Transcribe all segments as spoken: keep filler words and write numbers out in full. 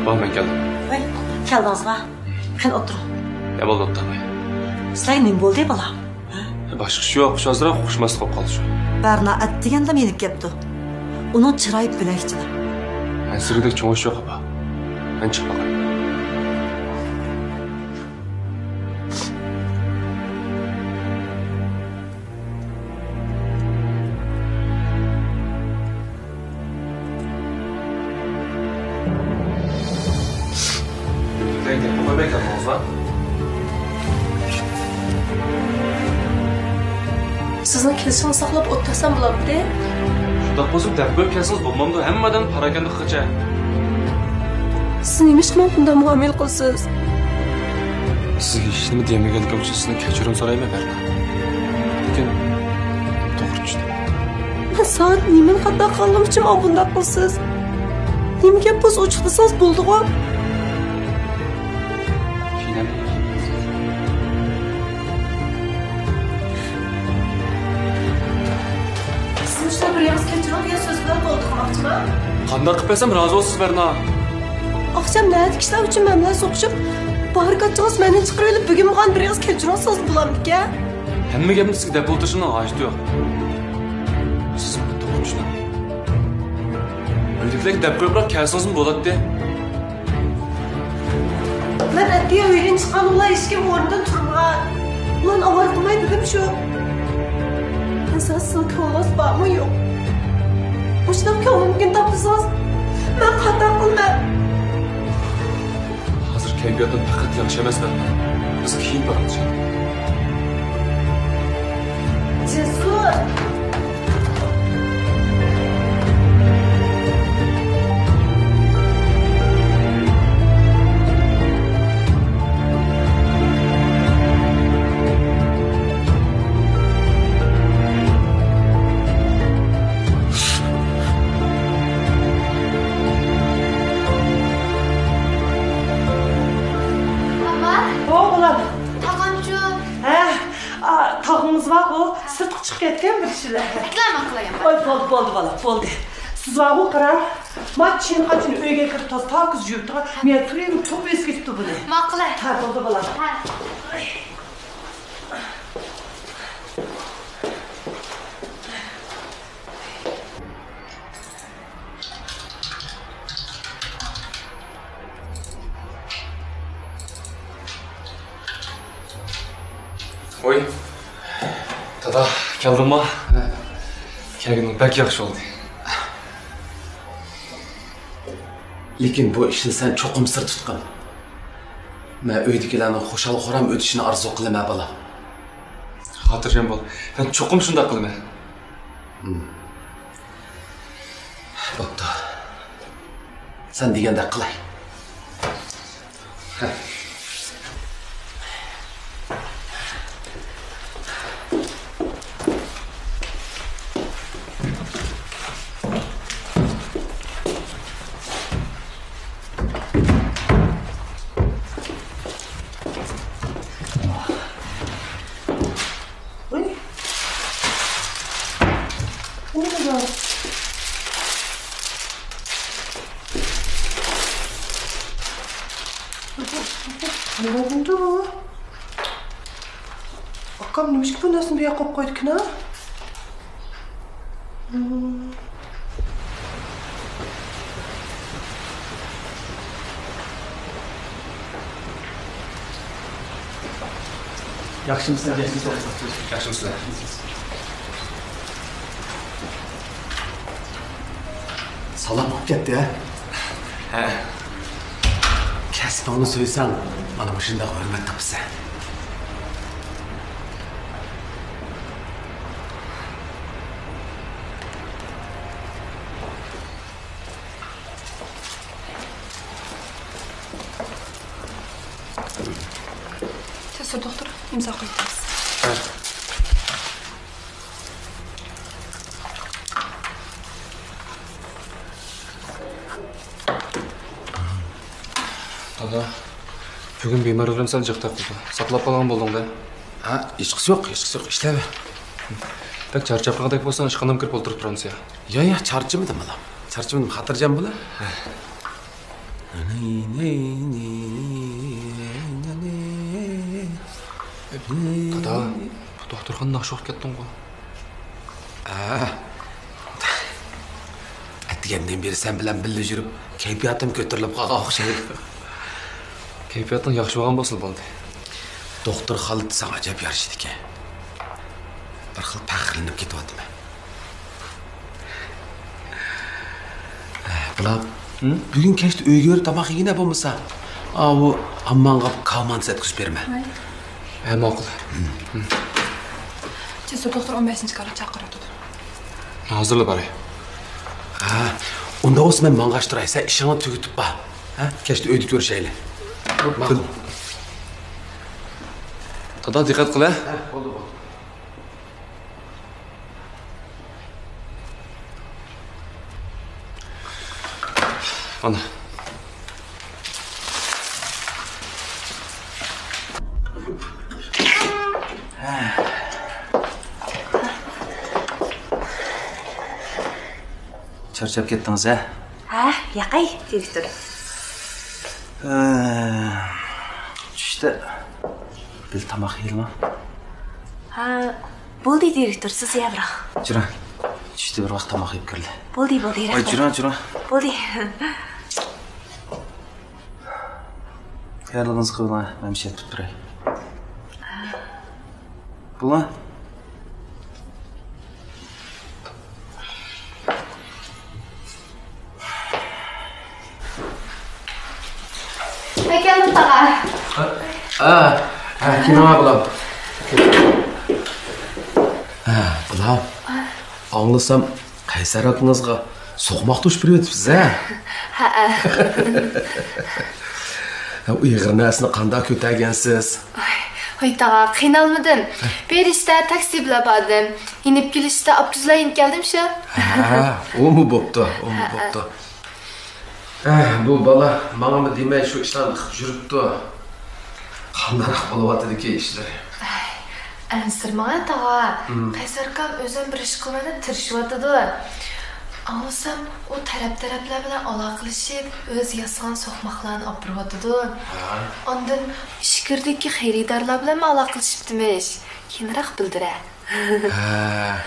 بار، مەن كەلدىم. ۋاي، كەلدىڭىزما؟ قېنى، ئولتۇرۇڭ. نېمە بولدى، ئوتتۇرماي؟ سىلەرگە نېمە بولدى، بالا؟ باشقا ئىش يوق، شۇ ئازراق ئۇقۇشماسلىق بولۇپ قالدى شۇ. بەرنا ئەتىگەندىلا يېنىپ كەپتۇ. ئۇنىڭ چىرايى بۆلەكچىلا. مەن سىزگىدەك چوڭ ئىش يوق، ئاپا. مەن چىقىپ باقاي. سىزنىڭ كېلىشىڭىزنى ساقلاپ ئولتۇرساممۇ بولامدى؟ شۇنداق بولسا دەپ قويۇپ كەلسىڭىز بولمامدۇ؟ ھەممە ئادەم پاراكەندە قىلغۇچە. سىز نېمىشقا ماڭا بۇنداق مۇئامىلە قىلىسىز؟ سىزگە ھېچنېمە دېمىگەنلىكىم ئۈچۈن سىزدىن كەچۈرۈم سورايمەن، بەرنا. لېكىن توغرا چۈشتۈم. مەن سائەت نېمىنى خاتا قىلغانلىقىم ئۈچۈن ماڭا بۇنداق قىلىسىز؟ نېمە گەپ بولسا ئوچۇق دېسىڭىز بولدىغۇ. سىز شۇنداق بىر ئېغىز كەچۈرۈڭ دېگەن سۆز بىلەن بولدى، قانداقچىما؟ قانداق قىلىپ بەرسەم رازى بولىسىز، بەرنا؟ ئاخشام نەدىكى ئىشلار ئۈچۈن مەن بىلەن سوقۇشۇپ، باھاركاچىڭىز مەندىن چىقىرىۋېلىپ، بۈگۈن ماڭا بىر ئېغىز كەچۈرۈڭ دېسىڭىز بولامدىكەن؟ ھەممە گەپنى سىزگە دەپ ئولتۇرۇشنىڭ ھاجىتى يوق. سىز مېنى توغرا چۈشىنىڭ. ئۆيدىكىلەرگە دەپ قويۇپلا كەلسىڭىزمۇ بولاتتى. مەن ئەتىگەن ئۆيدىن چىققان، ئۇلار ھېچكىم ئورنىدىن تۇرمىغان. ئۇلارنى ئاۋارە قىلماي دېدىم شۇ. مەن سىزنىڭ كۆڭلىڭىز بارمۇ يوق؟ مۇشۇنداق كۆڭلۈمدىكىنى تاپمىسىڭىز، مەن قانداق قىلىمەن؟ ھازىر كەيپىياتىم پەقەت ياخشى ئەمەس، بەرنا. بىز كېيىن پاراڭلىشايلى. جەسۇر! ماما. ھو، بالام. تاغامچۇ؟ ھە، ئا، تاغىڭىز بارغۇ، سىرتقا چىقىپ كەتكەن بىر كىشىلەر. ئەكلەر ماقۇل ئايام. ۋاي، بولدى، بولدى، بالام، بولدى. سىز بارغۇ، قاراڭ. ما چىن قاچىنى ئۆيگە كىرىپ تاز تاكىز يۇيۇپتىغان. مېنى تۇرۇپ توپ ئېسىپ كېتىپتۇ بۇنى. ماقۇل ئايام. ھە، بولدى، بالام. ھە. ۋوي، دادا، كەلدىڭما؟ كەلگىنىڭ بەك ياخشى بولدى. لېكىن بۇ ئىشنى سەن چوقۇم سىر تۇتقىن. مەن ئۆيدىكىلەرنىڭ خۇشال-خۇرام ئۆتۈشىنى ئارزۇ قىلىمەن، بالام. خاتىرجەم بول، مەن چوقۇم شۇنداق قىلىمەن. بوپتۇ. سەن دېگەندەك قىلاي. ۋاي. نېمە بولدى؟ ئاكام نېمىشقا بۇ نەرسىنى بۇ يەرگە قويۇپ قويدىكىن، ھە؟ ياخشىمۇسىلەر؟ ياخشىمۇسىلەر؟ سالام بولۇپ كەتتى، ھە؟ ھە. كەسپىڭنى سۆيسەڭ، مانا مۇشۇنداق ھۆرمەت تاپىسەن. جەسۇر دوختۇر، ئىمزا قويۇۋېتىڭىز. دادا، بۈگۈن بىمارلىرىم سەل جىق تارتىلدى. ساقلاپ قالغان بولدۇڭ-دە. ھە، ھېچقىسى يوق، ھېچقىسى يوق، ئىشلەۋەر. بەك چارچاپ قالغۇدەك بولساڭ، ئىشخانامغا كىرىپ ئولتۇرۇپ تۇرامسەن يا؟ يا، يا، چارچىمىدىم، بالام. چارچىمىدىم، خاتىرجەم بول. ھە. دادا، بۇ دوختۇرخانا ناخشا ئوقۇپ كەتتىڭغۇ؟ ھە. ئەتىگەندىن بېرى سەن بىلەن بىللە يۈرۈپ، كەيپىياتىم كۆتۈرۈلۈپ قالغان ئوخشايدۇ. كەيپىياتىڭ ياخشى بولغان بولسىلا بولدى. دوختۇر خالىد ساڭا ئەجەب يارىشىدىكەن. بىر خىل پەخىرلىنىپ كېتىۋاتىمەن. بۇلار، ھە؟ بۈگۈن كەچتە ئۆيگە بېرىپ تاماق يېگىنە بولمىسا. ئاۋۇ ئاممانغا كاۋا مانتىسى ئەتكۈزۈپ بېرىمەن. ھە، ماقۇل. جەسۇر دوختۇر ئون بەشىنچى كارات چاقىرىۋاتىدۇ. ھازىرلا باراي. ھە، ئۇنداق بولسا مەن ماڭغاچ تۇراي. سەن ئىشىڭنى تۈگىتىپ بار. ھە، كەچتە ئۆيدە كۆرۈشەيلى. ماقۇل. دادا، دىققەت قىل، ھە؟ ھە، بولدى، بولدى. ئانا. چارچاپ كەتتىڭىز ھە؟ ھە، ياقەي، دىرېكتور. ئە، چۈشتە بىللە تاماق يەيلىما؟ ھە، بولدى، دىرېكتور، سىز يەۋېرىڭ. جۈرە، چۈشتە بىر ۋاق تاماق يەپ كىرىلى. بولدى، بولدى، ۋاي، رەھمەت. جۈرە، جۈرە. بولدى. تەييارلىقىڭىزنى قىلىڭ، مەن بىر شەربەت پۈتتۈرەي. بۇلا. ئەكەلدىم، تاغا. ھە، ھە، ھە، كېلىڭە، بالام. ھە، بالام. ئاڭلىسام، قەيسەر ئاكىڭىزغا سوقماق توشۇپ بېرىۋېتىپسىز، ھە؟ ھەئە. ئېغىر نەرسىنى قانداق كۆتەرگەنسىز؟ ۋاي، ۋاي تاغا، قىينالمىدىم. بېرىشتە تاكسى بىلەن باردىم. يېنىپ كېلىشتە ئاپتوبۇس بىلەن يېنىپ كەلدىم شۇ. ھە، ئۇمۇ بوپتۇ، ئۇمۇ ھەئە. بوپتۇ. ئەھ، بۇ بالا ماڭىمۇ دېمەي شۇ ئىشلارنى قىلىپ يۈرۈپتۇ. قانداقراق بولۇۋاتىدىكى ئىشلىرى. ئەنسىرىمەڭ تاغا. ھىم. قەيسەر ئاكام ئۆزىمۇ بىر ئىش قىلمايلا تىرىشىۋاتىدۇ. ئاڭلىسام، ئۇ تەرەپ-تەرەپلەر بىلەن ئالاقىلىشىپ، ئۆزى ياسىغان سوقماقلارنى ئاپىرىۋاتىدۇ. ھە. ئاندىن ئىچكىرىدىكى خېرىدارلار بىلەنمۇ ئالاقىلىشىپتىمىش. كېيىنراق بىلدۈرە. ھە.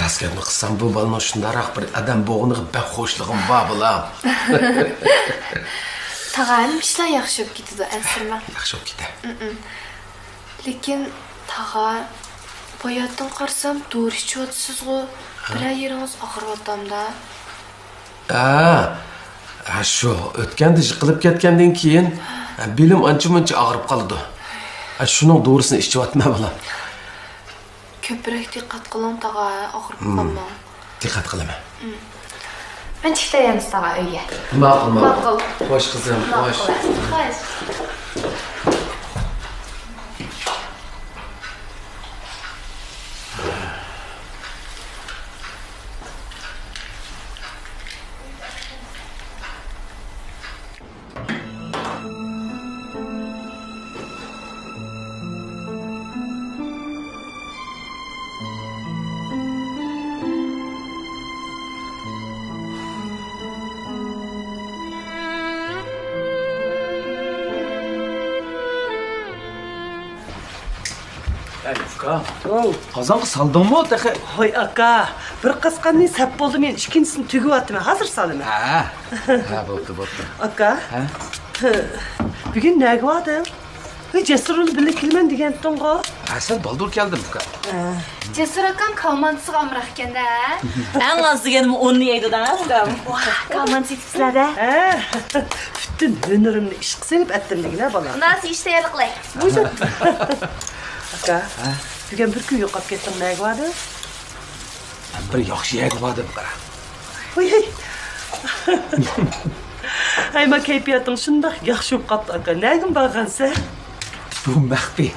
راست گەپنى قىلسام، بۇ بالىنىڭ شۇنداقراق بىر ئادەم بولغىنىغا بەك خۇشلۇقۇم بار، بالام. تاغا، ھەممە ئىشلار ياخشى بولۇپ كېتىدۇ، ئەنسىرىمەڭ. ياخشى بولۇپ كېتە. ئىم-ئىم. لېكىن، تاغا، باياتتىن قارىسام، دورا ئىچىۋاتىسىزغۇ؟ ھە؟ بىرەر يېرىڭىز ئاغرىۋاتامدا؟ ھە، ھە، شۇ ئۆتكەندە يىقىلىپ كەتكەندىن كېيىن، ھە، بېلىم ئانچە-مۇنچە ئاغرىپ قالىدۇ. ھە، شۇنىڭ دورىسىنى ئىچىۋاتىمەن، بالام. كۆپرەك دىققەت قىلىڭ، تاغا، ئاغرىپ قالماڭ. دىققەت قىلىمەن. مەن چىقىپ كېتەيمىز، تاغا، ئۆيگە. ماقۇل، ماقۇل. ماقۇل. خوش، قىزىم، خوش. خوش. ئەي، ئۇكا. ئوۋ. قازانغا سالدىڭمۇ تېخى؟ ھوي، ئاكا، بىر قاسقاننى سەپ بولدۇم، يەنە ئىككىنچىسىنى تۈگۈۋاتىمەن، ھازىر سالىمەن. ھە. ھە، بوپتۇ، بوپتۇ. ئاكا. ھە؟ بۈگۈن نەگە باردىڭ؟ ھوي، جەسۇر بىلەن بىللە كېلىمەن دېگەنتىڭغۇ؟ ھە، سەل بالدۇر كەلدىم، ئۇكا. ھە. جەسۇر ئاكام كالمانتىسىغا ئامراق ئىكەن-دە. ئەڭ ئاز دېگەنمۇ ئوننى يەيدۇ-دە، ئۇكام. ۋاھ، كالمانتىسى يېتىپسىلەر-دە. ھە. پۈتۈن ھۈنىرىمنى ئىشقا سېلىپ ئەتتىم دېگىنە، بالام. مۇناسىۋەت ئىش تەييارلىق قىلاي. ئاكا، ھە؟ بۈگۈن بىر كۈن يوقاپ كەتتىڭ، نەگە باردىڭ؟ بىر ياخشى يەرگە باردىم، قارا. ۋاي، ھەي. ھەي، ما كەيپىياتىڭ شۇنداق ياخشى بولۇپ قاپتۇ، ئاكا. نەگىمۇ بارغانسەن؟ بۇ مەخپىي.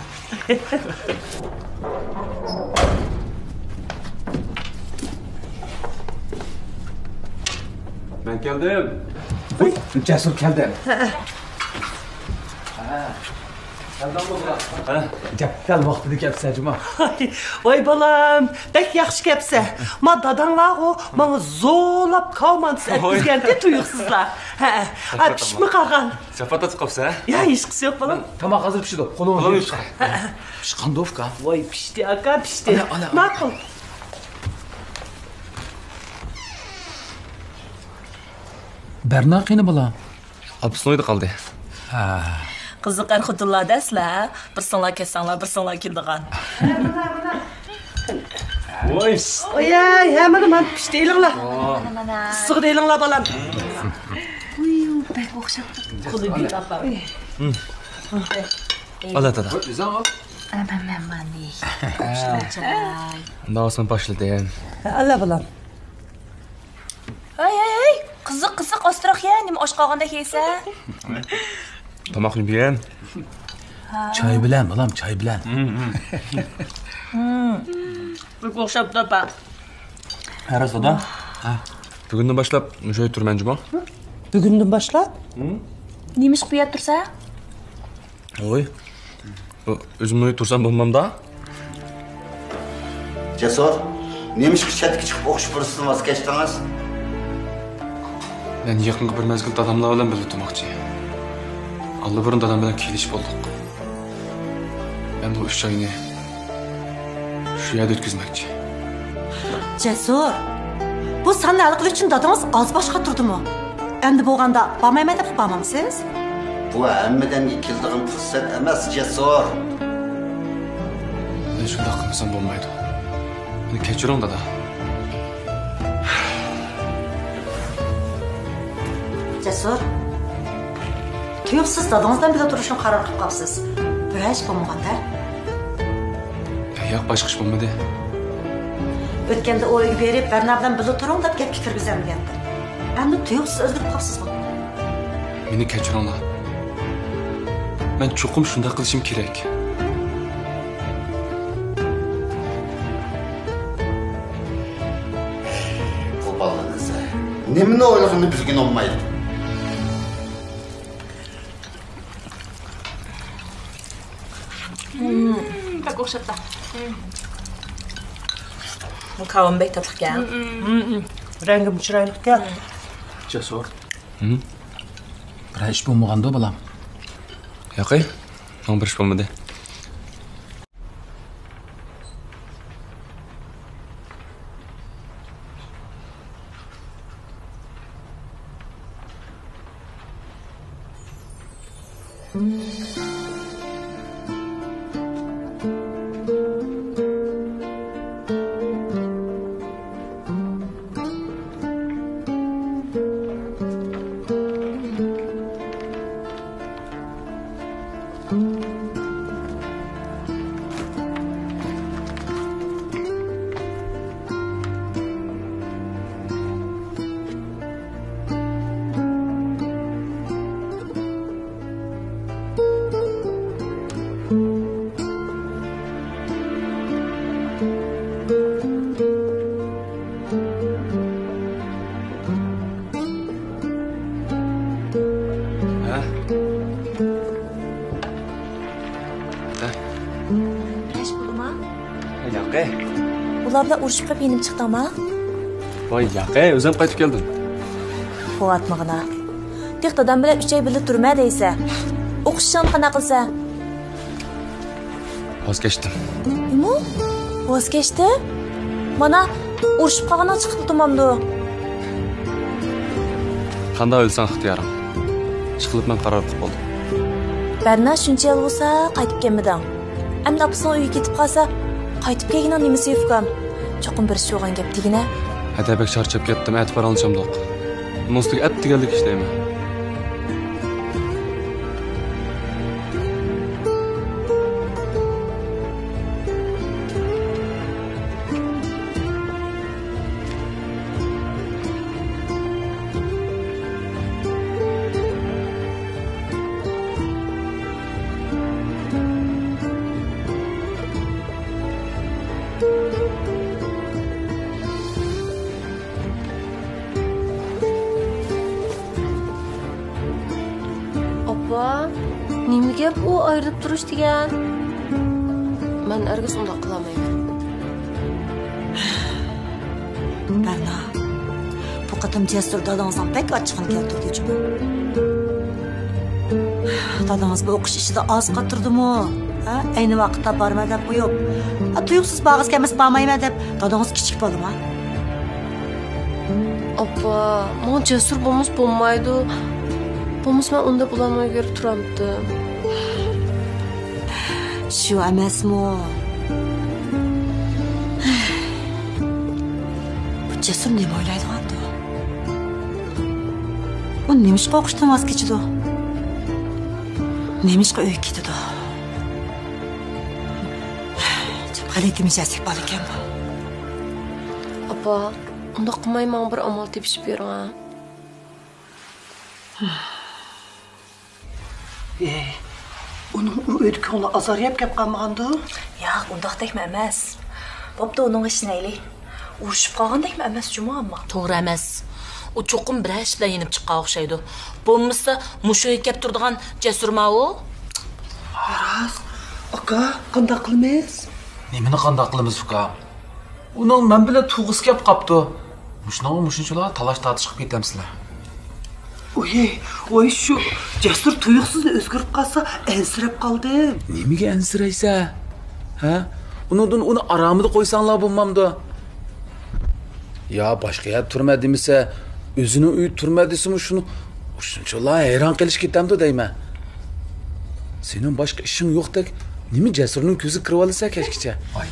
مەن كەلدىم. ۋاي، جەسۇر كەلدى. ھە. ھە. ھە؟ دەل ۋاقتىدا كەپسەن جۇما. ۋاي بالام، بەك ياخشى كەپسەن. ما داداڭلارغۇ ماڭا زورلاپ كاۋا مانتىسى ئەتكۈزگەنتى تۇيۇقسىزلا. ھە، ھە، پىشىپمۇ قالغان؟ زاپات ئاتقاپسەن، ھە؟ يا، ھېچقىسى يوق بالام. تاماق ھازىر پىشىدۇ. قولۇڭنى يۇيۇپ چىق. پىشقاندۇ ئۇكا؟ ۋاي، پىشتى ئاكا، پىشتى. ئانا، ئانا. ماقۇل. بەرنا قېنى بالام؟ ئاپىسىنىڭ ئۆيىدە قالدى. ھە. قىزىق ئەر-خوتۇنلار دەسلە، بىرسىڭلار كەتسەڭلار، بىرسىڭلار كېلىدىغان. ۋاي. ئوياي، ھە، مانا، مانا پىشتى ئېلىڭلار. ئىسسىغا ئېلىڭلار، بالام. ئۇي، بەك ئوخشاپتۇ. قولى بىر ئاپا. ئالا، دادا. ئەمەمەمەنى. ئۇنداق بولسا باشلىدىم. ئالا، بالام. ھەي، ھەي، ھەي! قىزىق، قىزىق، ئاستىراق يە، نېمە ئاچ قالغاندەك يەيسەن؟ تاماقنى بېگەن. چاي بىلەن، بالام، چاي بىلەن. بەك ئوخشاپتۇ، ئاپا. ھە، راست، دادا. ھە. بۈگۈندىن باشلاپ مۇشۇ يەردە تۇرىمەن جۇمۇ. بۈگۈندىن باشلاپ؟ نېمىشقا بۇ يەردە تۇرسا؟ ۋوي، بۇ ئۆزۈمنى تۇرسام بولمامدا؟ جەسۇر، نېمىشقا چەتكە چىقىپ ئوقۇش پۇرسىتىدىن ۋاز كەچتىڭىز؟ مەن يېقىنقى بىر مەزگىل داداملار بىلەن بىللە تۇرماقچى. ئاللىبۇرۇن دادام بىلەن كېلىشىپ بولدۇق. مەن بۇ ئۈچ ئاينى شۇ يەردە ئۆتكۈزمەكچى. جەسۇر، بۇ ساننى ھەل قىلىش ئۈچۈن دادىڭىز ئاز باش قاتۇردىمۇ؟ ئەمدى بولغاندا بارمايمەن دەپلا بارمامسىز؟ بۇ ھەممىدەمگە كېلىدىغان پۇرسەت ئەمەس، جەسۇر. مەن شۇنداق قىلمىسام بولمايدۇ. مېنى كەچۈرۈڭ، دادا. جەسۇر، تۇيۇقسىز دادىڭىز بىلەن بىللە تۇرۇشنى قارار قىلىپ قاپسىز. بىرەر ئىش بولمىغاندە؟ ياق، باشقا ئىش بولمىدى. ئۆتكەندە ئۇ ئۆيگە بېرىپ، بەرنا بىلەن بىللە تۇرۇڭ دەپ گەپكە كىرگۈزەلمىگەنتىم. ئەمدى تۇيۇقسىز ئۆزگىرىپ قاپسىزغۇ؟ مېنى كەچۈرۈڭلار. مەن چوقۇم شۇنداق قىلىشىم كېرەك. بۇ بالىنى نېمىنى ئويلىغىنى بىلگىنى بولمايدۇ. بەك ئوخشاپتۇ. بۇ كاۋىمۇ بەك تاتلىقكەن. رەڭگىمۇ چىرايلىقكەن. جەسۇر. بىرەر ئىش بولمىغاندۇ، بالام؟ ياقەي، ماڭا بىر ئىش بولمىدى. ھە؟ ھە؟ كەچ بولدىما؟ ياقەي. ئۇلار بىلەن ئۇرۇشۇپ قېلىپ يېنىپ چىقتىڭما؟ ۋاي ياقەي، ئۆزۈم قايتىپ كەلدىم. قوۋاتمىغىنا. تېخى دادام بىلەن ئۈچ ئاي بىللە تۇرىمەن دەيسە. ئوقۇشۇڭنى قانداق قىلسا؟ ۋاز كەچتىم. نېمە؟ ۋاز كەچتىڭ؟ مانا، ئۇرۇشۇپ قالغىنىڭ چىقىپلا تۇرمامدۇ؟ قانداق ئويلىساڭ ئىختىيارىڭ. ئىشقىلىپ مەن قارار قىلىپ بولدۇم. بەرنا شۇنچە يىل بولسا قايتىپ كەلمىدىڭ. ئەمدى ئاپىسىنىڭ ئۆيىگە كېتىپ قالسا، قايتىپ كەلگىنىڭ نېمىسى ئۇكام؟ چوقۇم بىر ئىش بولغان گەپ دېگىنە. ھەدە بەك چارچاپ كەتتىم، ئەتە بارالىشامدۇق. ئۇنىڭ ئۈستىگە ئەتىگەنلىك ئىشلەيمەن. ئاپا. نېمە گەپ ئۇ ئايرىلىپ تۇرۇش دېگەن؟ مەن ھەرگىز ئۇنداق قىلالمايمەن. بەرنا، بۇ قېتىم جەسۇر دادىڭىزنىڭ بەك ئاچچىقىنى كەلتۈردى جۇمۇ. دادىڭىز بۇ ئوقۇش ئىشىدا ئاز قاتۇردىمۇ؟ ھە؟ ئەينى ۋاقىتتا بارىمەن دەپ قويۇپ، ھە، تۇيۇقسىز بارغۇسى كەلمىسە بارمايمەن دەپ دادىڭىز كىچىك بالىما؟ ئاپا، ماڭا جەسۇر بولمىسا بولمايدۇ. بولمىسا مەن ئۇنى دەپ ئۇلارنىڭ ئۆيىگە بېرىپ تۇرامتىم. شۇ ئەمەسمۇ؟ بۇ جەسۇر نېمە ئويلايدىغاندۇ؟ ئۇ نېمىشقا ئوقۇشتىن ۋاز كېچىدۇ؟ نېمىشقا ئۆيگە كېتىدۇ؟ غەلىتە مىجەزلىك بالىكەن بۇ. ئاپا، ئۇنداق قىلماي ماڭا بىر ئامال تېپىشىپ بېرىڭە. ئۇنىڭ ئۇ ئۆيدە كۆڭلى ئازار يەپ كەپ قالمىغاندۇ؟ ياق، ئۇنداقتەكمۇ ئەمەس. بوپتۇ، ئۇنىڭغا ئىشىنەيلى. ئۇرۇشۇپ قالغاندەكمۇ ئەمەس جۇمۇ ئەمما. توغرا ئەمەس. ئۇ چوقۇم بىرەر ئىش بىلەن يېنىپ چىققان ئوخشايدۇ. بولمىسا مۇشۇ ئۆيگە كەپ تۇرىدىغان جەسۇرما ئۇ؟ راست. ئاكا، قانداق قىلىمىز؟ نېمىنى قانداق قىلىمىز، ئۇكام؟ ئۇنىڭ مەن بىلەن تۇغقۇسى كەپ قاپتۇ. مۇشۇنىڭغا مۇشۇنچىلا تالاش-تارتىشقا كېتەمسىلەر؟ ئۇي، ۋاي شۇ جەسۇر تۇيۇقسىزلا ئۆزگىرىپ قالسا ئەنسىرەپ قالدىم. نېمىگە ئەنسىرەيسە؟ ھە؟ ئۇنىڭدىن ئۇنى ئارامىدا قويساڭلار بولمامدۇ؟ يا باشقا يەردە تۇرىمەن دېمىسە، ئۆزىنىڭ ئۆيىدە تۇرىمەن دېسىمۇ شۇنى، شۇنچىلا ھەيران قېلىش كېتەمدۇ دەيمەن. سېنىڭ باشقا ئىشىڭ يوقتەك، نېمە جەسۇرنىڭ كۆزىگە كىرىۋالىسەن كەچكىچە؟ ۋاي،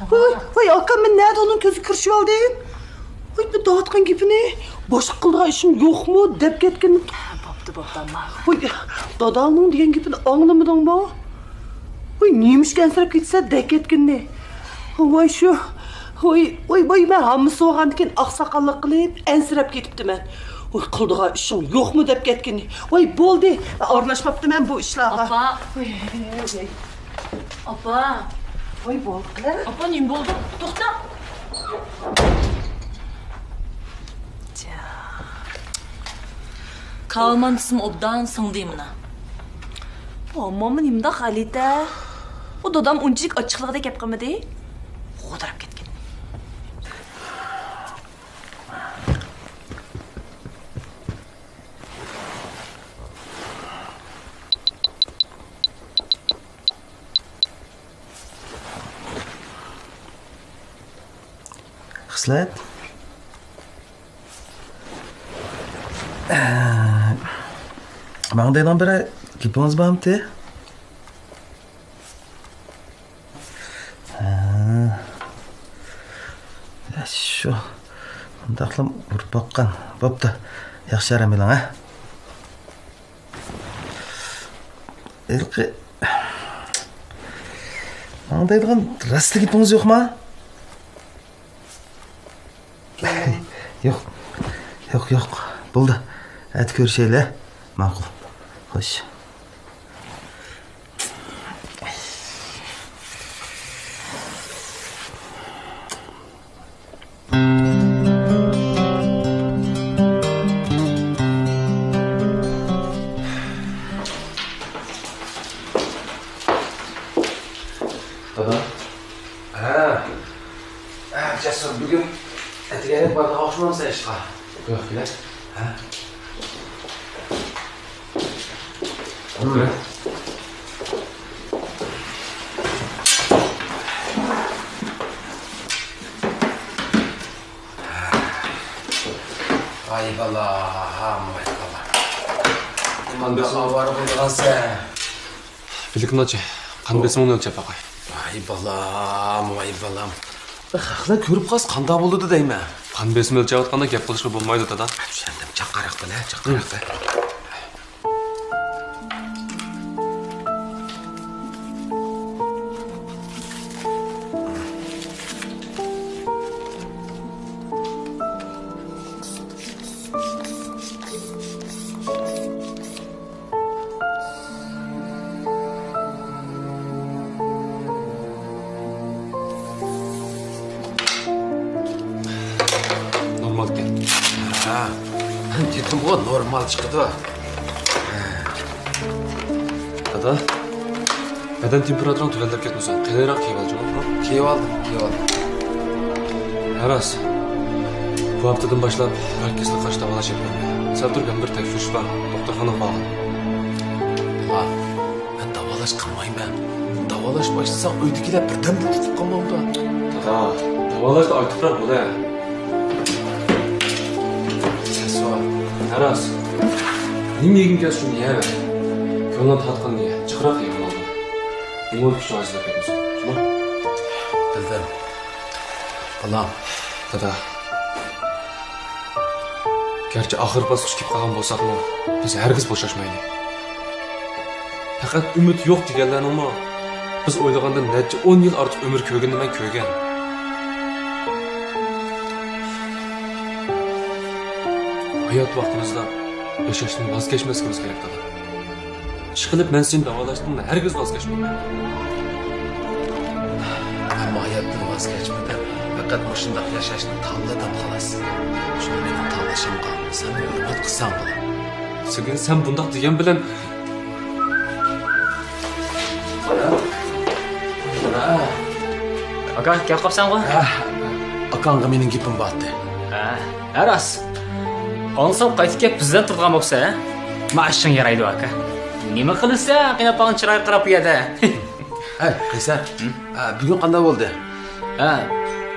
ۋاي، ۋاي، ئاكام، مەن نەدە ئۇنىڭ كۆزىگە كىرىشىۋالدىم؟ ۋاي، بۇ دەۋاتقان گېپىنى، باشقا قىلىدىغان ئىشىڭ يوقمۇ دەپ كەتكىنى. بوپتۇ، بوپتۇ، ئامما. ۋاي، داداڭنىڭ دېگەن گېپىنى ئاڭلىمىدىڭمۇ؟ ۋاي، نېمىشقا ئەنسىرەپ كېتىسەن دەپ كەتكىنىنى. ۋاي شۇ، ۋاي، ۋاي، ۋاي، مەن ھاممىسى بولغاندىن كېيىن ئاقساقاللىق قىلىپ ئەنسىرەپ كېتىپتىمەن. ۋاي، قىلىدىغان ئىشىڭ يوقمۇ دەپ كەتكىنى. ۋاي، بولدى، ئارىلاشماپتىمەن بۇ ئىشلارغا. ئاپا. ۋاي، ۋاي، ۋاي. ئاپا. ۋاي، بولدى. ئاپا، نېمە بولدى؟ توختا. كالمانتىسىمۇ ئوبدان سىڭدى مانا. ئامما نېمىنداق غەلىتە؟ ئۇ دادام ئۇنچىلىك ئاچچىقلىقىدا گەپ قىلمىدى. غودىراپ كەتكەن. خىسلەت. ماڭا دەيدىغان بىرەر گېپىڭىز بارمىتى؟ ھە. شۇ. مۇنداقلا ئۇرۇپ باققان. بوپتۇ. ياخشى ئارام ئېلىڭ، ھە؟ ھېلىقى ماڭا دەيدىغان راستلا گېپىڭىز يوقما؟ يوق. يوق، يوق. بولدى. ئەتە كۆرۈشەيلى. ماقۇل. خوش. دادا. ھە. ھە، جەسۇر، بۈگۈن ئەتىگەنلىك بارىدىغان ئوخشىمامسەن ئىشقا؟ ياق، كېلە. ھە. ۋاي بالام، ۋاي بالام. نېمانداق ئاۋارە بولغانسەن؟ بىلىكىمنى ئاچ، قان بېسىمىڭنى ئۆلچەپ باقاي. ۋاي بالام، ۋاي بالام. خەقلەر كۆرۈپ قالسا قانداق بولىدۇ دەيمەن. قان بېسىمى ئۆلچەۋاتقاندا گەپ قىلىشقا بولمايدۇ، دادا. چۈشەندىم، چاققانراق بىلە، چاققانراق بىلە. نورمال ئىكەن. ھە. دېدىمغۇ، نورمال چىقىدۇ. ھە. ھە؟ بەدەن تېمپېراتۇراڭ تۆۋەنلەپ كەتمىسۇن. قېلىنراق كىيىۋال، جۇمۇ. كىيىۋالدىم، كىيىۋالدىم. ھە راست. بۇ ھەپتىدىن باشلاپ راك كېسىلىگە قارشى داۋالاش ئېلىپ بېرىمەن. سەن تۇر، مەن بىر تەكشۈرۈش بار. دوختۇرخانىغا بارغىن. ھە، مەن داۋالاش قىلمايمەن. داۋالاش باشلىساڭ ئۆيدىكىلەر بىردەمدىلا تۇتۇپ قالمامدۇ؟ دادا، داۋالاشتا ئاكتىپراق بول ھە. سەسۋا. ھە راست. نېمە يېگۈڭ كەلسە شۇنى يەۋەر. كۆڭلۈڭ تارتقىنىنى يە. جىقراق يېگىن بولدى. نېمە بولۇپ كۈچۈڭ ئاجىزلاپ كەتمىسۇن. جۇمۇ. بىلدىم. بالام. دادا. گەرچە ئاخىرقى باسقۇچقا كېلىپ قالغان بولساقمۇ، بىز ھەرگىز بوشاشمايلى. پەقەت ئۈمىد يوق دېگەنلەرنىڭمۇ بىز ئويلىغاندىن نەچچە ئون يىل ئارتۇق ئۆمۈر كۆرگىنىنى مەن كۆرگەن. ھايات ۋاقتىمىزدا ياشاشتىن ۋاز كەچمەسلىكىمىز كېرەك، دادا. ئىشقىلىپ، مەن سېنى داۋالاشتىن ھەرگىز ۋاز كەچمەيمەن. مەنمۇ ھاياتتىن ۋاز كەچمىدىم. پەقەت مۇشۇنداق ياشاشنى تاللىدىم، خالاس. شۇڭا مېنىڭ تاللىشىمغا سەن ھۆرمەت قىلساڭ بولىدۇ. سېنىڭ، سەن بۇنداق دېگەن بىلەن. ئاكا، كەپ قاپسەنغۇ؟ ھە، ئاكاڭغا مېنىڭ گېپىم بارتى. ھە، ھە راست. ئاڭلىسام قايتىپ كەپ بىز بىلەن تۇرىدىغان بوپسەن، ھە؟ مائاشىڭ يارايدۇ، ئاكا. نېمە قىلىسەن، قېيىنئاپاڭنىڭ چىرايىغا قاراپ يەردە. ھەي، قەيسەر. ھە؟ ھە، بۈگۈن قانداق بولدى؟ ھە،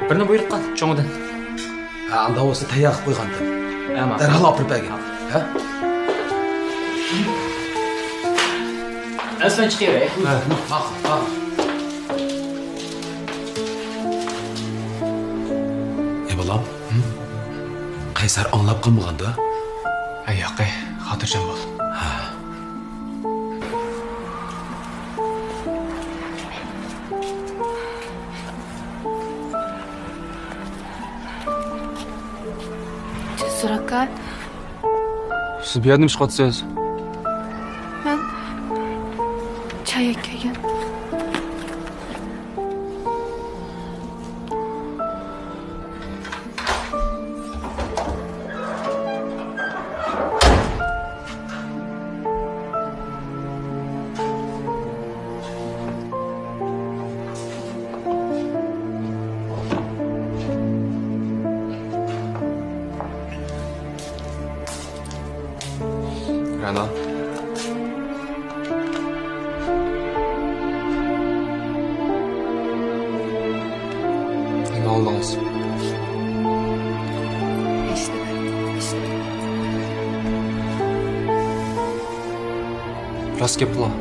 بىرنى بۇيرۇق قىل، چوڭىدىن. ھە، ئانداق بولسا تەييار قىلىپ قويغانتىم. ھە، ماقۇل. دەرھال ئاپىرىپ بەرگىن. ھە؟ ئەسلىدىن چىقىۋەر. ھە، ماقۇل، ماقۇل. ئەي بالام، قەيسەر ئاڭلاپ قالمىغاندۇ؟ ھە، ياقەي، خاتىرجەم بول. ھە. تېز تۇر، ئاكا. سىز بۇ يەردە نېمە ئىش قىلىۋاتىسىز؟ مەن چاي يەپ كەلگەن. رەنا. نېمە ئالدىڭىز؟ ھېچنېمە، ھېچنېمە. راست گەپ قىلىڭ.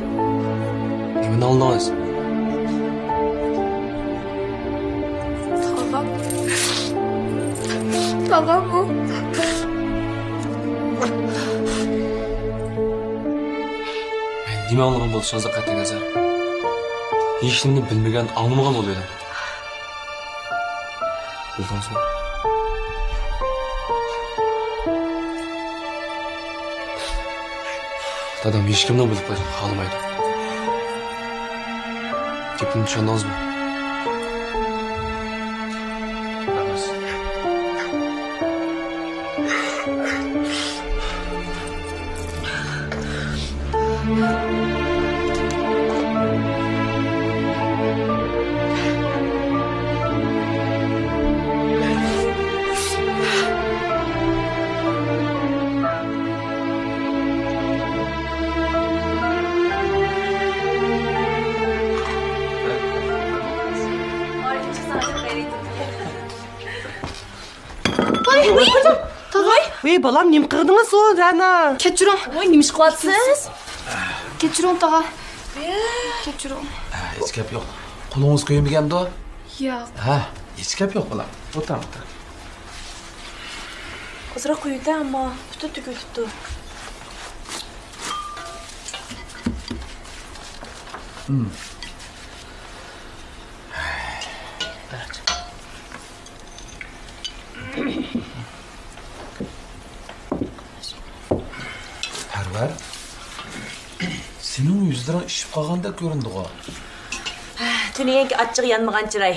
نېمىنى ئالدىڭىز؟ تاغام. تاغام ئۇ. نېمە ئاڭلىغان بولۇشىڭىزدا قەتئىينەزەر، ھېچنېمىنى بىلمىگەن، ئاڭلىمىغان بولۇۋېرىڭ. بىلدىڭىزمۇ؟ دادام ھېچكىمنىڭ بىلىپ قېلىشىنى خالىمايدۇ. گېپىمنى چۈشەندىڭىزمۇ؟ رەھمەت. ۋاي، ۋاي، ۋاي، ۋاي، بالام، نېمە قىلدىڭىز ئۇ، رەنا؟ كەچۈرۈڭ. ۋاي، نېمە ئىش قىلىۋاتىسىز؟ كەچۈرۈڭ، تاغا. كەچۈرۈڭ. ھېچ گەپ يوق. قولىڭىز كۆيمىگەندۇ؟ ياق. ھە، ھېچ گەپ يوق، بالام. ئولتۇرۇڭ، ئولتۇرۇڭ. ئازراق قويۇۋېتە، ئەمما پۈتۈن تۆكۈلۈپ كېتىپتۇ. پەرۋەر، سېنىڭ يۈزلىرىڭ ئىششىپ قالغاندەك كۆرۈندىغۇ؟ تۈنۈگۈنكى ئاچچىقى يانمىغان چىراي.